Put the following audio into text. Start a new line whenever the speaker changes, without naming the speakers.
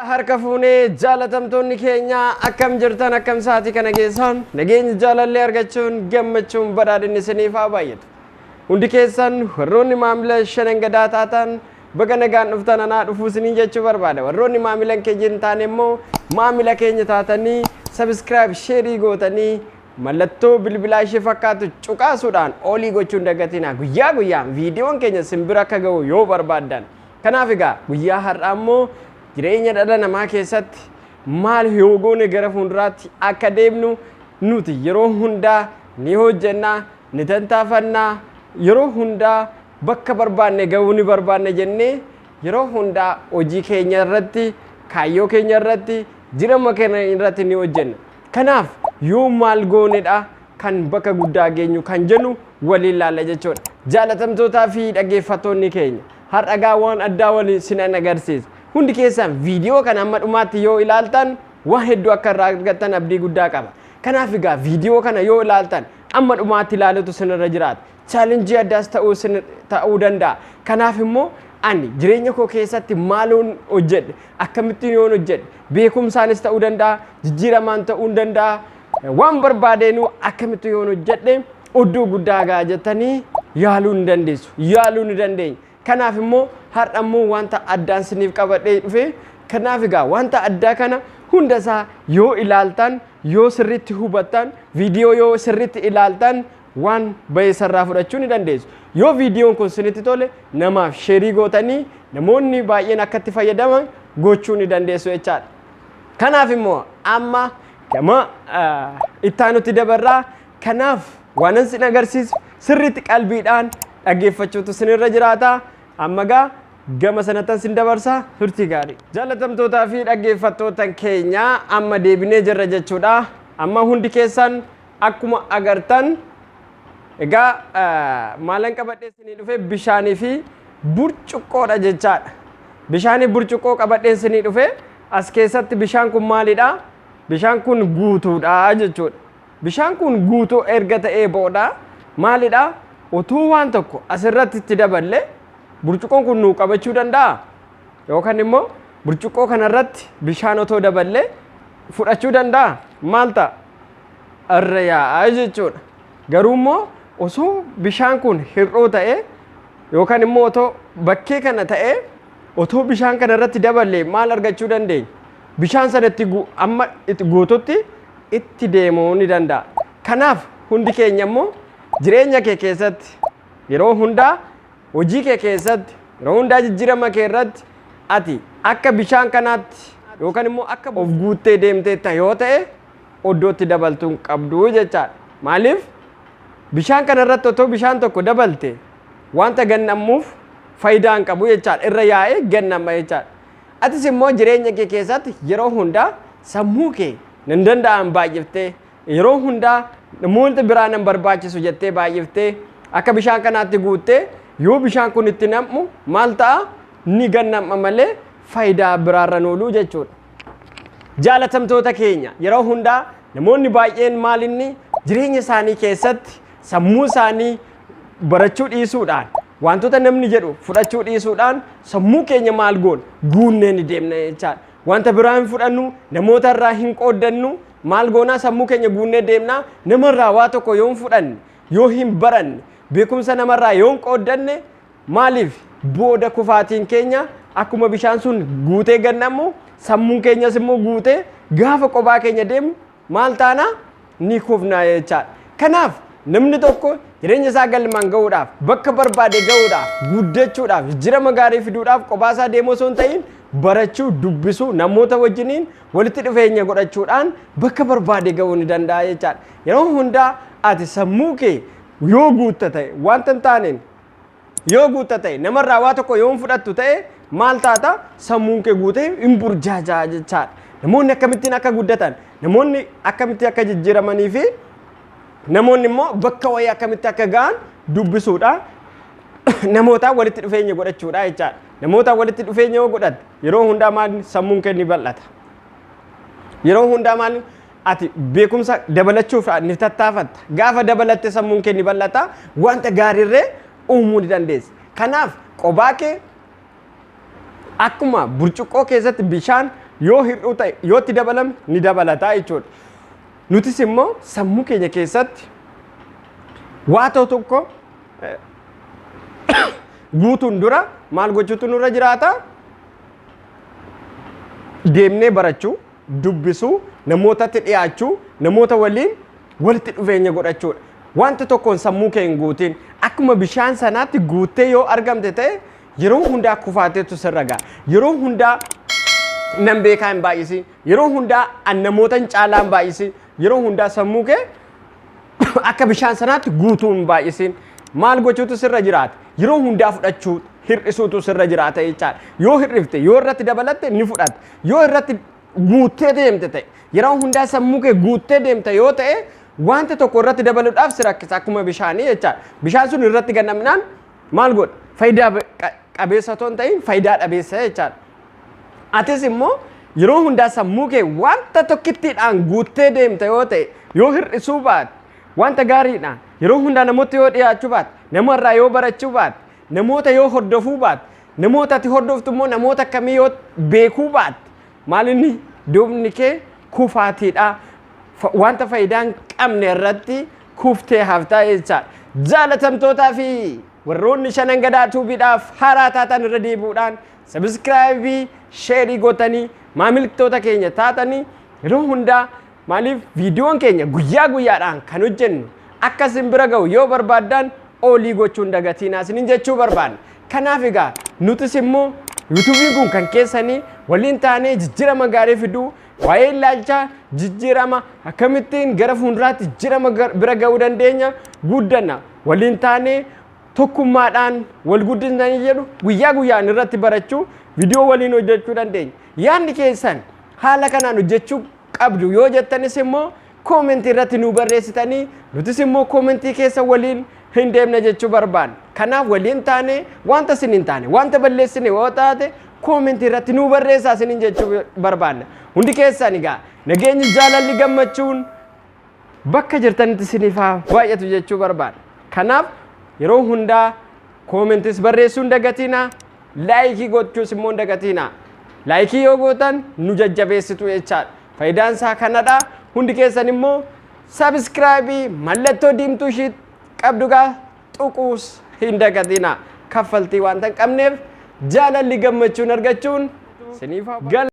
Harka fuunee jaalatamtoonni keenya, akkam jirtan? Akkam sa'aatii kana keessaan nageenya jaalallee argachuun gammachuun badhaadhinni isiniif haa baay'atu. Hundi keessan warroonni maamila Shanan Gadaa taatan, baga nagaan dhuftan, anaa dhufuu isiniin jechuu barbaada. Warroonni maamila keenya hin taane immoo maamila keenya taatanii subscribe, share gootanii mallattoo bilbilaa ishee fakkaatu cuqaasuudhaan olii gochuun dagatina, guyyaa guyyaan viidiyoon keenya simbira akka ga'u yoo barbaaddan. Kanaaf egaa guyyaa har'aa immoo jireenya dhala namaa keessatti maal yoo goone gara fuulduraatti akka deemnu, nuti yeroo hundaa ni hojjennaa, ni tattaafannaa, yeroo hundaa bakka barbaanne ga'uu ni barbaanne jennee yeroo hundaa hojii keenya irratti, kaayyoo keenya irratti, jirama keenya irratti ni hojjenna. Kanaaf yoo maal goonedha kan bakka guddaa geenyu kan jennu waliin laalla jechuudha. Jaalatamtootaa fi dhaggeeffattoonni keenya, har'a gaa waan addaa waliin sinan agarsiisa. Hundi keessan viidiyoo kana amma dhumaatti yoo ilaaltan waan hedduu akka irraa argattan abdii guddaa qaba. Kanaaf egaa viidiyoo kana yoo ilaaltan amma dhumaatti ilaalutu sinirra jiraata. Challenge addaas ta'uu danda'a. Kanaaf immoo ani jireenya koo keessatti maaloon hojjedhe, akkamittiin yoon hojjedhe, beekumsaanis ta'uu danda'a, jijjiiramaan ta'uu danda'a, waan barbaadeenuu akkamitti yoon hojjedhe oddoo guddaa ga'a jettanii yaaluu ni dandeessu. Yaaluu ni dandeenya. Kanaaf immoo har'a immoo wanta addaan siniif qabadhee dhufe. Kanaaf egaa wanta addaa kana hundasaa yoo ilaaltan, yoo sirriitti hubattan, viidiyoo yoo sirriitti ilaaltan waan bayeessarraa fudhachuu ni dandeessu. Yoo viidiyoon kun sinitti tole namaaf share gootanii namoonni baay'een akka itti fayyadaman gochuu ni dandeessu jechaadha. Kanaaf immoo amma gama ittaanutti dabarraa. Kanaaf waanan sin agarsiisu sirriitti qalbiidhaan dhaggeeffachuutu sinirra jiraata. Amma gaa gama sanattan sin dabarsa, turtii gaarii. Jaalatamtootaa fi dhaggeeffattoota keenya, amma deebinee jirra jechuudha. Amma hundi keessan akkuma agartan egaa maalan qabadhee isinii dhufe? Bishaanii fi burcuqqoodha jechaadha. Bishaanii burcuqqoo qabadhee isinii dhufe. As keessatti bishaan kun maalidha? Bishaan kun guutuudha jechuudha. Bishaan kun guutuu erga ta'ee booda maalidha? Utuu waan tokko asirratti itti daballe burcuqqoon kun nuu qabachuu danda'a? Yookaan immoo burcuqqoo kanarratti bishaan otoo daballe fudhachuu danda'a? Maal ta'a? Irra yaa'aa jechuudha. Garuu immoo osoo bishaan kun hir'uu ta'e yookaan immoo otoo bakkee kana ta'e, otoo bishaan kana irratti daballe maal argachuu dandeenya? Bishaan sanatti amma itti guututti itti deemuu ni danda'a. Kanaaf hundi keenya immoo jireenya kee keessatti yeroo hundaa, hojii kee keessatti yeroo hundaa, jijjiirama kee irratti ati akka bishaan kanaatti yookaan immoo akka of guuttee deemteetta yoo ta'e oddootti dabaltuun qabdu jechaadha. Maaliif? Bishaan kana irratti otoo bishaan tokko dabalte wanta gannammuuf faayidaa hin qabu jechaadha. Irra yaa'ee gannamma jechaadha. Atis immoo jireenya kee keessatti yeroo hundaa sammuu kee nan danda'an baay'iftee, yeroo hundaa namoota biraa nan barbaachisu jettee baay'iftee akka bishaan kanaatti guuttee yoo bishaan kun itti nam'u maal ta'a? Ni gannam'a malee faayidaa biraarra ooluu jechuudha. Jaalatamtoota keenya, yeroo hundaa namoonni baay'een maalinni jireenya isaanii keessatti sammuu isaanii barachuu dhiisuudhaan, wantoota namni jedhu fudhachuu dhiisuudhaan sammuu keenya maal goon guunnee ni deemna jechaadha. Wanta biraa hin fudhannu, namoota irraa hin qooddannu, maal goonaa? Sammuu keenya guunnee deemnaa. Namarraa waa tokko yoo hin fudhanne, yoo hin baranne, beekumsa namarraa yoo hin qooddanne, maaliif booda kufaatiin keenya akkuma bishaan sun guutee gannamu, sammuun keenyas immoo guutee gaafa qophaa keenya deemu maal taana? Ni kufna jechaadha. Kanaaf namni tokko jireenya isaa galmaan ga'uudhaaf, bakka barbaade ga'uudhaaf, guddachuudhaaf, jijjiirama gaarii fiduudhaaf kophaa isaa deemuu osoo hin ta'in barachuu, dubbisuu, namoota wajjiniin walitti dhufeenya godhachuudhaan bakka barbaade ga'uu ni danda'a jechaadha. Yeroo hundaa ati sammuu kee yoo guutta ta'e, wanta hin taaneen yoo guutta ta'e, namarraa waa tokko yoo hin fudhattu ta'e maal taata? Sammuun kee guutee hin burjaajaa jechaadha. Namoonni akkamittiin akka guddatan, namoonni akkamitti akka jijjiiramanii fi namoonni immoo bakka wayii akkamitti akka ga'an dubbisuudha. Namootaan walitti dhufeenya godhachuudha jechaadha. Namootaan walitti dhufeenya yoo godhatte yeroo hundaa maal? Sammuun kee ni bal'ata. Yeroo hundaa maal? Ati beekumsa dabalachuuf ni tattaafatta. Gaafa dabalatte sammuun kee ni bal'ata. Wanta gaariirree uumuu ni dandeessa. Kanaaf qobaa kee akkuma burcuqqoo keessatti bishaan Yoo hir'uu ta'e, yoo itti dabalame ni dabalataa jechuudha. Nutis immoo sammuu keenya keessatti waa ta'u tokko guutuun dura maal gochuutu nurra jiraata? Deemnee barachuu, dubbisuu, namootatti dhiyaachuu, namoota waliin walitti dhufeenya godhachuudha. Wanta tokkoon sammuu kee hin guutiin. Akkuma bishaan sanaatti guuttee yoo argamte ta'e, yeroo hundaa kufaateetu sirra ga'a. Yeroo hundaa nan beekaa hin baay'isin. Yeroo hundaa an namoota hin caalaa hin baay'isin. Yeroo hundaa sammuu kee akka bishaan sanaatti guutuu hin baay'isin. Maal gochuutu sirra jiraata? Yeroo hundaa fudhachuu hir'isuutu sirra jiraata jechaadha. Yoo hir'ifte, yoo irratti dabalatte ni fudhatta. Yoo irratti guuttee deemte ta'e, yeroo hundaa sammuu kee guuttee deemte yoo ta'e, wanta tokko irratti dabaluudhaaf si rakkisa akkuma bishaanii jechaadha. Bishaan sun irratti gannamnaan maal godha? Faayidaa qabeessa otoo hin ta'in faayidaa dhabeessa jechaadha. Atis immoo yeroo hundaa sammuu kee wanta tokkittiidhaan guuttee deemte yoo ta'e, yoo hir'isuu baatte, wanta gaariidhaan yeroo hundaa namoota yoo dhiyaachuu baatte, namarraa yoo barachuu baatte, namoota yoo hordofuu baatte, namoota ati hordoftu immoo namoota akkamii yoo beekuu baatte, maal inni duubni kee kufaatiidha. Wanta faayidaa hin qabne irratti kuftee haftaa jechaadha. Jaalatamtootaa fi warroonni Shanan Gadaa Tuubiidhaaf haaraa taatan, irra deebi'uudhaan subscribe, share gootanii maamiltoota keenya taatanii, yeroo hundaa maaliif viidiyoon keenya guyyaa guyyaadhaan kan hojjennu akka isin bira ga'u yoo barbaaddan, all gochuun dagatiinaa isinin jechuu barbaanna. Kanaaf egaa nutis immoo yuutuubiin kun kan keessanii waliin taanee jijjiirama gaarii fiduu, waa'ee ilaalchaa jijjiirama, akkamittiin gara fuulduraatti jijjiirama bira ga'uu dandeenya, guddanna, waliin taanee tokkummaadhaan wal guddisnanii jedhu guyyaa guyyaan irratti barachuu, viidiyoo waliin hojjechuu dandeenya. Yaadni keessan haala kanaan hojjechuu qabdu yoo jettanis immoo comment irratti nu barreessitanii, nutis immoo comment keessa waliin hin deemna jechuu barbaanna. Kanaaf waliin taane wanta isin hin taane, wanta balleessine yoo taate, comment irratti nu barreessaa isinin jechuu barbaanna. Hundi keessan egaa nageenyi, jaalalli, gammachuun bakka jirtanitti isiniif haa baay'atu jechuu barbaada. Kanaaf yeroo hundaa commentis barreessuu hin dagatinaa, like gochuus immoo hin dagatinaa. Like yoo gootan nu jajjabeessitu jechaadha. Faayidaan isaa kanadha. Hundi keessan immoo subscribe mallattoo diimtuu ishii qabdu gaa tuquus hin dagatinaa. Kaffaltii wanta hin qabneef jaalalli gammachuun argachuun isiniif haa.